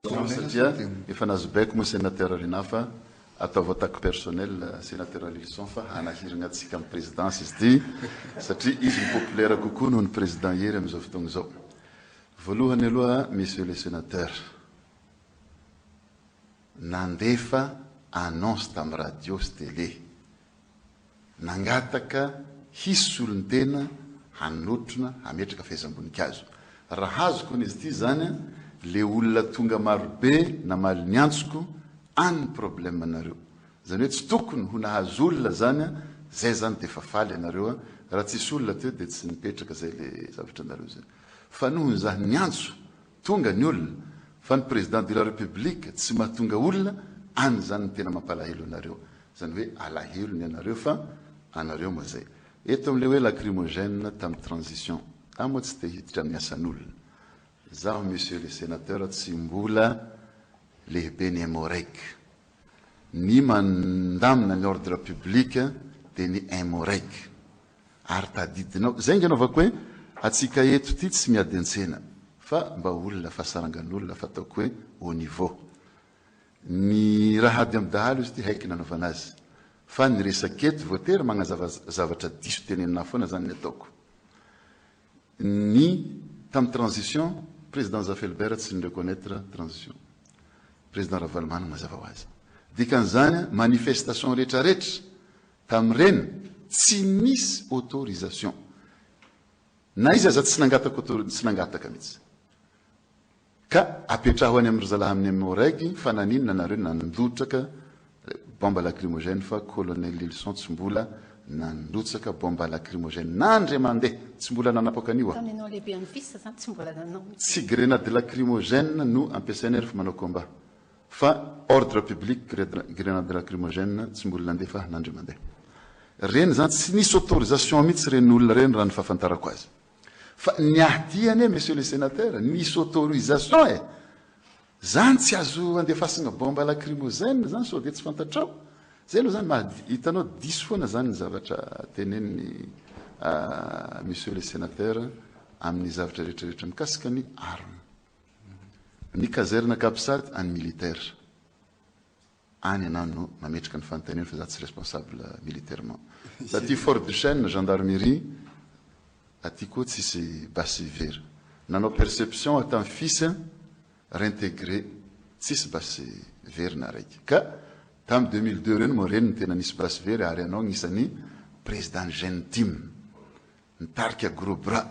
Satria efa nahazo baiko moa Sénateur Rinah fa ataovy attaque personnelle Sénateur Lylison fa hanahiragna antsika amin'ny présidence izy ity satria izy no populaire kokoa noho ny président Hery amin'izao fotoagna izao. Voalohany aloha Monsieur le Sénateur, nandefa annonce tamin'ny radio sy télé Nangataka hisy solontena hanotrona hametraka fehezam-boninkazo. Raha azoko an'izy ity izany an, le olona tonga marobe namaly ny antsoko, any ny problème nareo. Izany hoe tsy tokony ho nahazo olona izany an, zay izany dia efa faly ianareo an, raha tsisy olona teo dia tsy nipetraka izay le zavatra nareo izay. Fa noho ny za niantso, tonga ny olona, fa ny président de la république tsy mahatonga olona, any izany no tena mampalahelo anareo. Izany hoe alahelo ny anareo fa anareo moa zay. Eto amin'ilay hoe lacrymogène tamin'ny transition. Aho moa tsy te hiditra amin'ny asan'olona. Zaho monsieur le sénateur tsy mbola lehibe ny Emmo-Reg. Ny mandamina ny ordre public dia ny Emmo-Reg. Ary tadidinao, zay nge anaovako hoe atsika eto ity tsy miady an-tsena fa mba olona fa sarangan'olona fa ataoko hoe haut niveau. Ny raha ady am dahalo izy ity haiko nanaovana azy fa ny resaka eto voatery magnazava zavatra diso tenenina foana zany ny ataoko. Ny tam transition président Zafy Albert tsy ni reconnaitre transition. Président Ravalomanana mazava ho azy. Dikan'izany manifestation retraretra tam'ireny tsy nisy autorisation. Na izy aza tsy nangataka tsy nangataka mihitsy. Ka apetraho any amin-dry zalahy amin'ny Emmo-Reg fa naninona nareo nandrotsaka bombe lacrymogène fa colonel Lylison tsy mbola nandrotsaka bombe lacrymogène nandre mandeha tsy mbola nanapoaka an'io aho. Tamin'ny ianao lehibe an'ny fis zany tsy mbola nanao mihitsy. Tsy grenade lacrymogène no ampiasainay rehefa manao combat fa ordre public grenade lacrymogène tsy mbola nandefa aho nandre mandeha. Reny zany tsy nisy autorisation mihitsy reny olona reny raha ny fahafantarako azy. Fa ny ahy ty anie monsieur le sénateur nisy autorisation e! Zany tsy azo andefasagna bombe lacrymogène zany sao dia tsy fantatrao? Zay aloha zany maha hitanao diso foana zany ny zavatra teneniny monsieur le sénateur amin'ny zavatra rehetra rehetra mikasika ny arme. Ny caserne capsat an'ny militaire. Any ianao no mametraka ny fanontaniana fa za tsy responsable militairement. Taty Fort Duchesne gendarmerie aty koa tsisy basy very. Nanao perception aho tam fis reintegre tsisy basy very na raiky. Ka tam 2002 reny moa reny no tena nisy basy very ary ianao agnisan'ny président ny jeune team. Nitarika gros bras.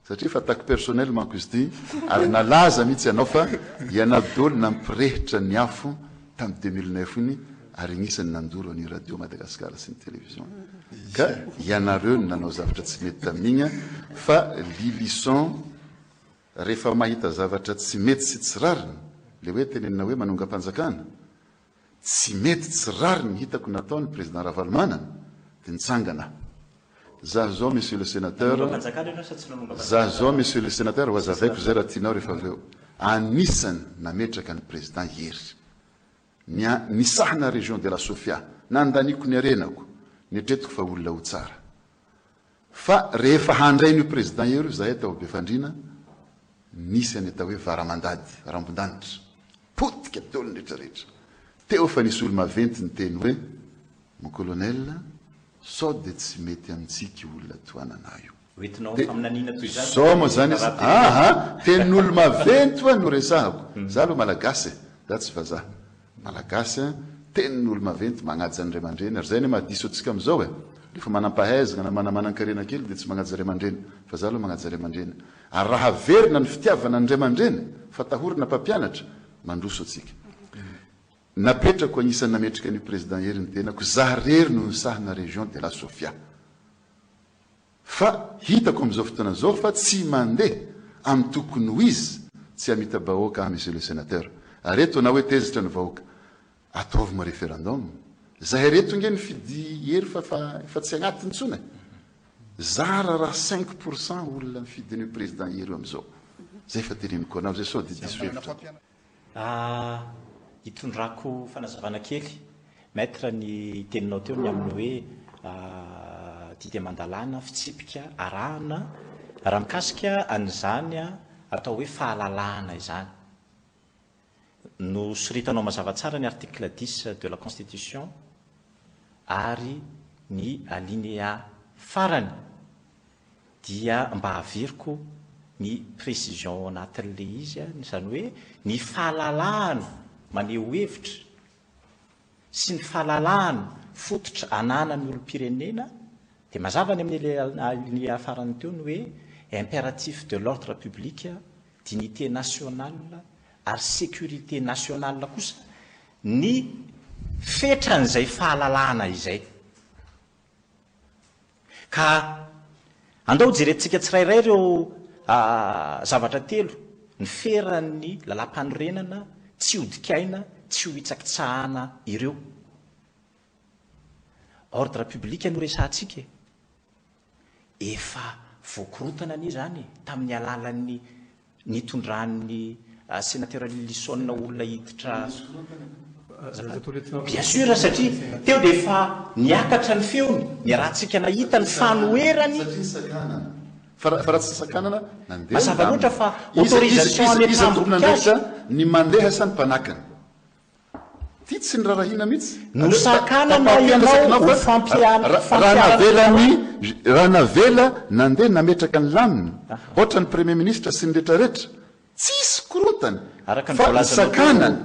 Satria efa attaque personnel manko izy ity ary nalaza mihitsy ianao fa ianao daholo nampirehitra ny afo tamin'ny 2009 iny ary agnisan'ny nandoro an'io radio Madagascar sy ny télévision. Ka ianareo no nanao zavatra tsy mety tamin'igny fa Lylison rehefa mahita zavatra tsy mety sy tsy rariny, le hoe tenenina hoe manongam-panjakana, Tsy mety tsy rariny hitako natao ny président Ravalomanana dia nitsangana aho. Za zao monsieur le sénateur, za zao monsieur le sénateur ho azavaiko zay raha tianao rehefa avy eo. Anisany nametraka ny président Hery. Ny nisahana région de la Sofia, nandaniako ny harenako, netretiko fa olona ho tsara. Fa rehefa handray an'io président io ry zahay tao Befandriana, nisy any atao hoe varamandady, rambondanitra. Potika daholo ny rehetra rehetra. Teo fa nisy olo-maventy niteny hoe, Mon colonel, sao dia tsy mety amintsika io olona tohanana io. Hoentinao amin'ny faminaniana toy izany Zao moa zany izy, aha, tenin'olo-maventy hoa no resahako. Za aloha malagasy e, za tsy vazaha. Malagasy a, tenin olo maventy magnaja ny ray aman-dreny ary zay anie maha diso antsika amizao e, rehefa manampahaizana na manamanan-karena kely dia tsy magnaja ray aman-dreny, fa za aloha magnaja ray aman-dreny ary raha averina ny fitiavana ny ray aman-dreny, fatahorana mpampianatra, mandroso antsika. Napetrako agnisan'ny nametraka an'io président Hery ny tenako, za rery no nisahana région de la Sofia. Fa hitako amin'izao fotoana izao fa tsy mandeha amin'ny tokony ho izy, tsy hamita-bahoaka aho Monsieur le Sénateur. Ary eto na hoe tezitra ny vahoaka, ataovy moa référendum. Zahay reto nge nifidy hery fa efa tsy agnatiny intsony e. Zara raha 5% olona mifidy an'io président hery io amin'izao. Zay fa teneniko anao zay sao dia diso hevitra. Hitondrako fanazavana kely Maître ny teninao teo ny amin'ny hoe didy aman-dalàna, fitsipika arahana raha mikasika an'izany atao hoe fahalalahana izany. Nosoritanao mazava tsara ny article dix de la constitution ary ny alinéa farany dia mba averiko ny précision ao anatin'ilay izy, izany hoe ny fahalalahana maneho hevitra sy ny fahalalahana fototra ananan'ny olom-pirenena dia mazava ny amin'ilay alinéa farany teo ny hoe impératif de l'ordre public, dignité nationale ary sécurité nationale kosa ny fetran'izay fahalalahana izay. Ka andao hojerentsika tsirairay ireo zavatra telo, ny feran'ny lalàmpanorenana tsy hodikaina, tsy ho hitsakitsahana ireo. Ordre public no resahantsika e. Efa voakorontana anie izany e, tamin'ny alalan'ny nitondran'ny Sénateur Lylison olona hiditra Bien sûr satria teo dia efa niakatra ny feony, niarahantsika nahita ny fanoherany. Fa raha tsy sakanana, nandeha Mazava loatra fa autorisation hametraham-boninkazo. Ny mandeha sa ny mpanakana? Ty tsy nirarahina mihitsy. Nosakanana ianao ho fampianarana. Raha navela ny raha navela nandeha nametraka ny lamina, ohatra ny premier ministre sy ny retraretra, tsisy korontana Araka ny fa ny voalazanao teo. sakanana,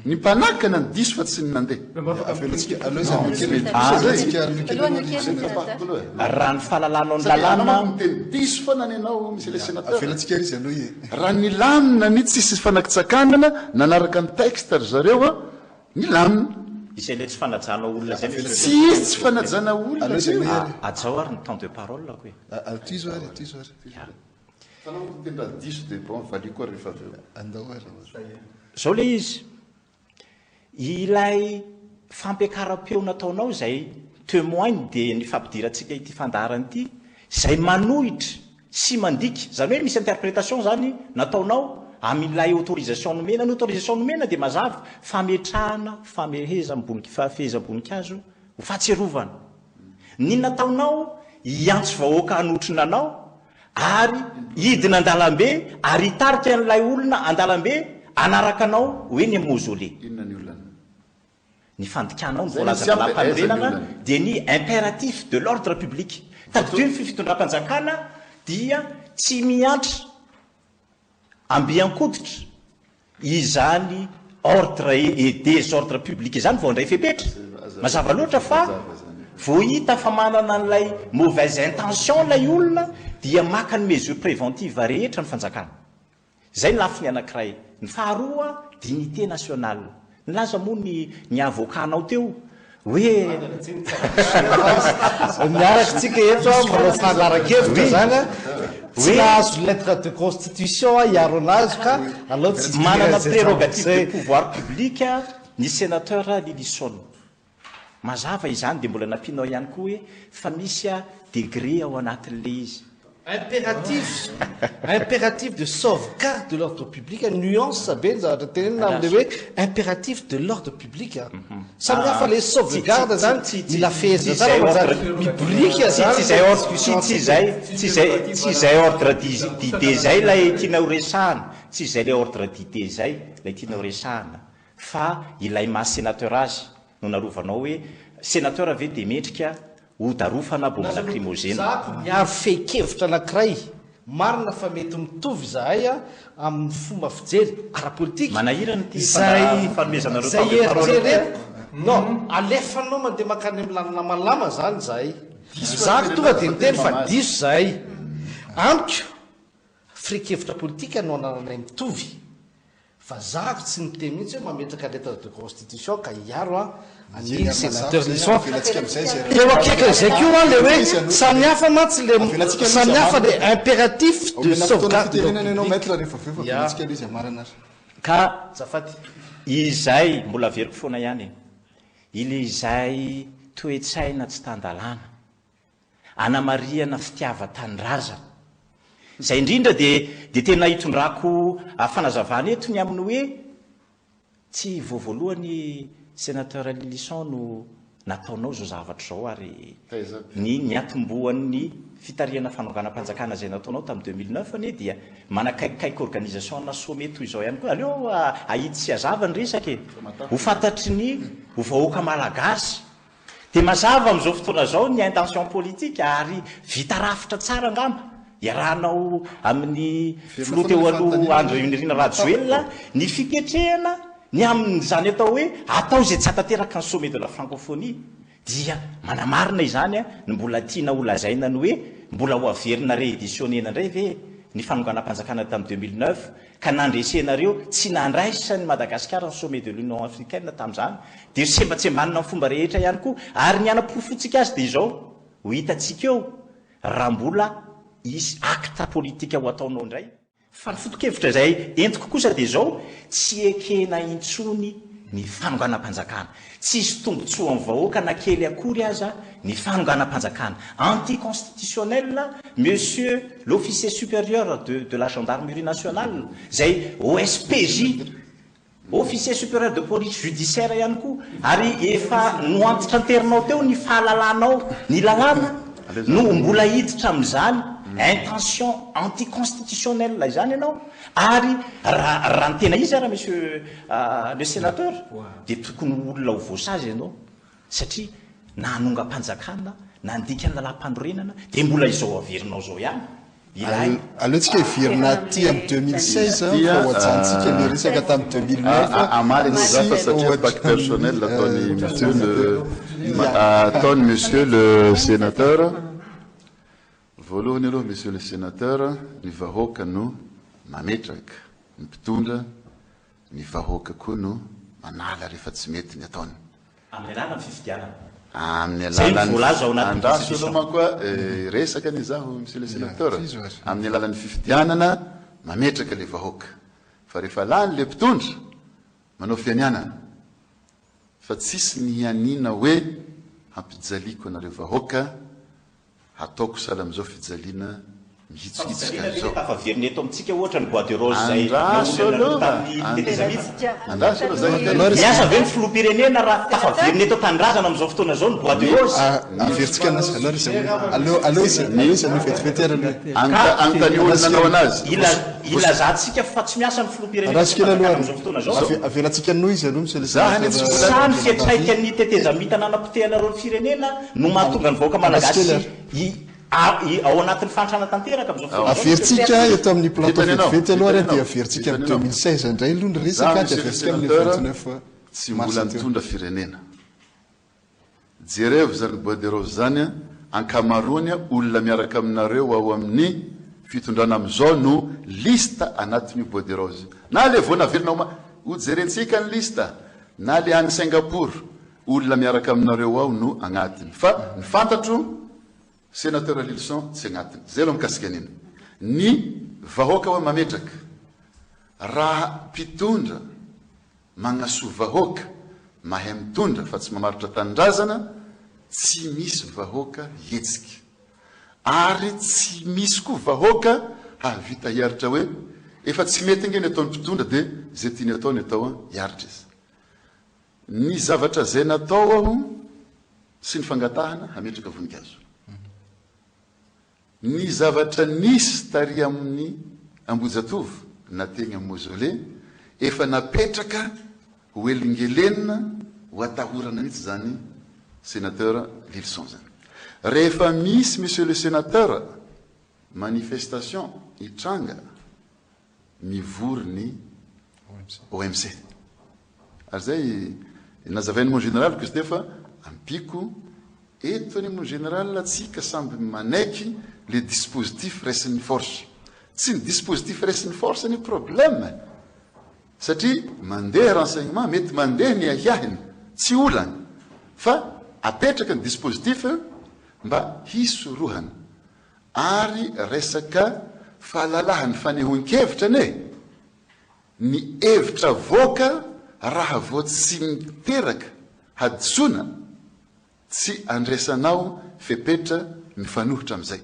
ny mpanakana ny diso fa tsy ny nandeha. Avelantsika aleo izy hanohy kely. Ah, Avelantsika hanohy kely Aloha aloha hanohy kely Zay ny tapahako aloha e. Raha ny fahalalanao ny Satria anao lalàna. manko miteny diso foana ny anao monsieur le sénateur. Avelantsika ary izy hanohy e. Raha nilamina ny tsisy fanakitsakanana nanaraka ny texte ry zareo a, nilamina. Izay ilay tsy fanajana olona izay monsieur le Tsy izy tsy fanajana olona Aleo izy io. hanohy ary. Hajao ary ny temps de parole-ko e. Tohizo ary, tohizo ary. Ya. Fa anao miteny raha diso dia bon valio koa rehefa avy eo. Andao ary. Zao ilay izy. Ilay fampiakaram-peo nataonao izay temoigne dia ny fampidirantsika ity fandaharana ity, izay manohitra sy mandika, izany hoe misy interprétation izany nataonao amin'ilay autorisation nomena, ny autorisation nomena dia mazava, fametrahana famehezam-boninkazo ho fahatsiarovana. Ny nataonao hiantso vahoaka hanotrona anao ary hidina an-dalambe ary hitarika an'ilay olona an-dalambe hanaraka anao ho eny amin'ny mausolée. Inona ny olana? Ny fandikanao ny Zay no tsy voalazan'ny ampy, aiza ny lalàmpanorenana olana? dia ny impératif de l'ordre public. Tadidio ny fitondram-panjakana dia tsy miantra Ambian-koditra, izany ordre et désordre public izany vao handray fepetra. Mazava loatra fa vao hita fa manana an'ilay mauvaise intention ilay olona dia maka ny mesure préventive rehetra ny fanjakana. Izay ny lafiny anankiray. Ny faharoa, dignité nationale. Nilaza moa ny ny avocat-nao teo hoe. Miaraka tsika eto an, manao fandaharan-kevitra zany an, tsy nahazo lettre de constitution aho hiaro anazy ka aleo tsy hidirana Manana izay zavatra prérogative de izay. pouvoir public ny sénateur Lylison. Mazava izany dia mbola nampianao ihany koa hoe fa misy degré ao anatin'ilay izy. Impératif, impératif de sauvegarde de l'ordre public, nuance be ny zavatra tenenina amin'ilay hoe impératif de l'ordre public. Samy hafa ilay sauvegarde zany, mila fehezina tsara manjary miboriaka zany Tsy izay ordre, tsy izay, tsy izay, tsy izay ordre d'idée izay ilay tiana ho resahana, tsy izay ilay ordre d'idée izay ilay tiana ho resahana. Fa ilay maha sénateur azy no narovanao hoe sénateur ve dia mendrika ho darofana bomba lacrymogène. Zako miaro fehin-kevitra anankiray, marina fa mety mitovy izahay amin'ny fomba fijery ara-politika, Manahirana ity izay fanomezanareo izay temps de parole ity. eritreretiko, non, alefanao mandeha mankany amin'ny lalana malama zany izahay, zako tonga dia miteny fa diso izahay, amiko fehin-kevitra politika no anananay mitovy, Fa zaho tsy niteny mihitsy hoe mametraka lettre de constitution ka hiaro an an'i Sénateur Lison. Eo akaikin'izay koa an le hoe samy hafa mantsy le samy hafa le impératif de sauvegarde de l'ordre public. Ya. Ka Azafady. izay, mbola averiko foana ihany e, ilay izay toe-tsaina tsy tan-dalàna. Anamarihana fitiavan-tanindrazana. Izay indrindra dia dia tena hitondrako fanazavana eto ny amin'ny hoe tsy vao voalohany Sénateur Lylison no. nataonao izao zavatra izao ary ny niatombohan'ny fitarihana fanonganam-panjakana izay nataonao tamin'ny 2009 anie dia manakaikikaiky organisation ana sommet toy izao ihany koa. Aleo ahitsy sy hazava ny resaka e! Ho fantatry ny ho vahoaka malagasy. Dia mazava amin'izao fotoana izao ny intention politique ary vita rafitra tsara angamba iarahanao amin'ny filoha teo aloha Andry Nirina Rajoelina ny fiketrehana ny amin'izany atao hoe atao izay tsy hahatanteraka ny sommet de la francophonie. Dia manamarina izany ny mbola tiana ho lazaina ny hoe mbola ho averina reeditionner-na indray ve ny fanonganam-panjakana tamin'ny 2009 ka nandresenareo tsy nandraisan'i Madagasikara ny sommet de l'Union Africaine tamin'izany dia sembatsembanina amin'ny fomba rehetra ihany koa ary ny hanaporofoantsika azy dia izao ho hitantsika eo raha mbola hisy acte politique ho ataonao indray. Fa ny foto-kevitra izay entiko kosa dia izao, tsy ekena intsony ny fanonganam-panjakana. Tsy hisy tombontsoan'ny vahoaka na kely akory aza ny fanonganam-panjakana. Anti-constitutionnel Monsieur l'officier supérieur de de la gendarmerie nationale izay OSPJ, Officier supérieur de police judiciaire ihany koa ary efa noantitranterinao teo ny fahalalanao ny lalàna no mbola hiditra amin'izany intention anti-constitutionnelle izany ianao ary raha raha ny tena izy ara monsieur le sénateur dia tokony ho olona ho voasazy ianao satria na hanongam-panjakana na handika ny lalàm-panorenana dia mbola izao averinao izao ihany ilay Aleontsika hiverina aty amin'ny 2016 fa ho ajanontsika ilay resaka tamin'ny 2009 Hamaly aloha za fa satria attaque personnelle ataon'i monsieur le ataon'i monsieur le sénateur. Voalohany aloha monsieur le sénateur, ny vahoaka no mametraka ny mpitondra, ny vahoaka koa no manala rehefa tsy mety ny ataony. Amin'ny alalan'ny fifidianana. Amin'ny Izay no alalan'ny voalaza ao anatin'ny Andraso constitution. aloha manko a, resaka anie zaho monsieur le sénateur. Amin'ny alalan'ny fifidianana mametraka le vahoaka. Fa rehefa lany le mpitondra, manao fianianana. Fa tsisy ny hianiana hoe hampijaliako anareo vahoaka Hataoko sahala amin'izao fijaliana mihitsikitsika Fampijaliana ve izao. le tafaverina eto amintsika ohatra ny bois de rose izay Andraso naorinanareo aloha, tamin'ny tetezamita? andraso aloha zay hiteny. Miasa ve ny filoham-pirenena raha tafaverina eto an-tanindrazana amin'izao fotoana izao ny bois de rose? Averintsika anazy aloha ry zareo. Aleo aleo izy aleo izy aloha vetivety ary aloha. Ka Anontany olona nanao anazy. Ila ilazantsika fa tsy miasa ny filoham-pirenena Andraso sy kely aloha fanjakana ary. amin'izao fotoana izao? Ave avelantsika hanohy izy aloha monsieur le Za anie sénateur tsy mbola. Sa ny fiantraikan'ny tetezamita nanapotehanareo ny firenena no mahatonga ny vahoaka malagasy hi a ao anatin'ny fahantrana tanteraka amin'izao fotoana izao? Averintsika eto amin'ny plateau Hitany ianao, vetivety aloha ary hitany dia ianao, averintsika hitany amin'ny ianao. 2016 indray aloha ny Za resaka dia monsieur le averintsika amin'ny sénateur 29 tsy mars mbola teo. nitondra firenena. Jerevo zany bois de rose zany an, ankamaroany olona miaraka aminareo ao amin'ny fitondrana amizao no liste anatin'io bois de rose io. Na le vao naverina oma, ho jerentsika ny liste, na le any Singapour, olona miaraka aminareo ao no agnatiny. Fa ny fantatro, Sénateur Lilison tsy agnatiny. Zay aloha mikasika an'iny. Ny vahoaka hoa mametraka, raha mpitondra, Magnasoa vahoaka, mahay mitondra fa tsy mamarotra tanindrazana, tsy misy vahoaka hihetsika. Ary tsy misy koa vahoaka hahavita hiaritra hoe efa tsy mety ange ny ataon'ny mpitondra dia izay tiany atao ny atao an, hiaritra izy. Ny zavatra izay natao aho sy ny fangatahana hametraka voninkazo. Ny zavatra nisy tary amin'ny Ambohijatovo na teny amin'ny Mausolée efa napetraka ho elingelenina ho atahorana mihitsy izany Sénateur Lilison izany. Rehefa misy Monsieur le Sénateur manifestation hitranga mivory ny OMC. Ary zay nazavain'i mon général ko izy teo fa ampiako eto anie mon général tsika samby manaiky le dispositif raisin'ny force. Tsy ny dispositif raisin'ny force anie problème satria mandeha renseignement mety mandeha ny ahiahiny tsy olana fa apetraka ny dispositif mba hisorohana Ary resaka fahalalahan'ny fanehoan-kevitra anie ny hevitra avoaka raha vao tsy miteraka hadisoana tsy andraisanao fepetra mifanohitra amin'izay.